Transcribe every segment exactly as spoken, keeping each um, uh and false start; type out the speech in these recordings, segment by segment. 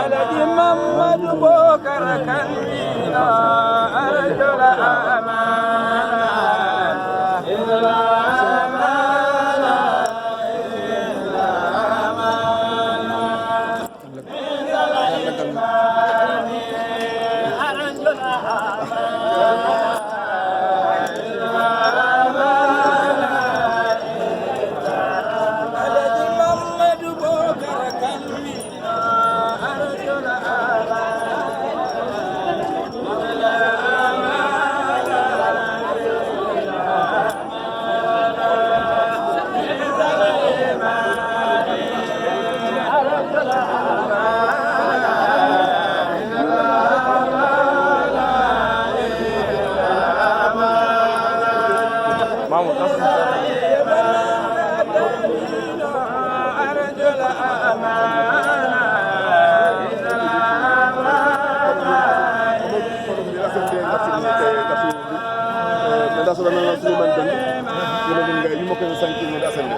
Alhaji Mamadou Bokar Kane, arjula amana. Nda so ɗon Souleymane Ben, Souleymane Ben nga yumma ko sanki mo asande.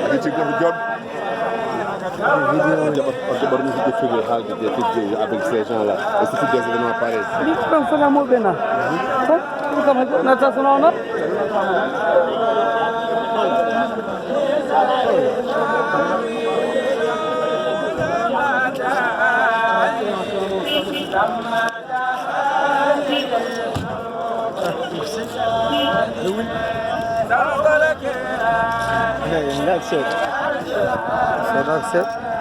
Ɓe ci goto jooɗo. Jaɓat, jaɓat mi hujja figure haalde des figures avec ces gens-là. Et surtout des événements pareils. Ɗum ɗon sona mo ɓe na. Ɗum kam hajjo na ta sona ona. Hey, that's it. So that's it.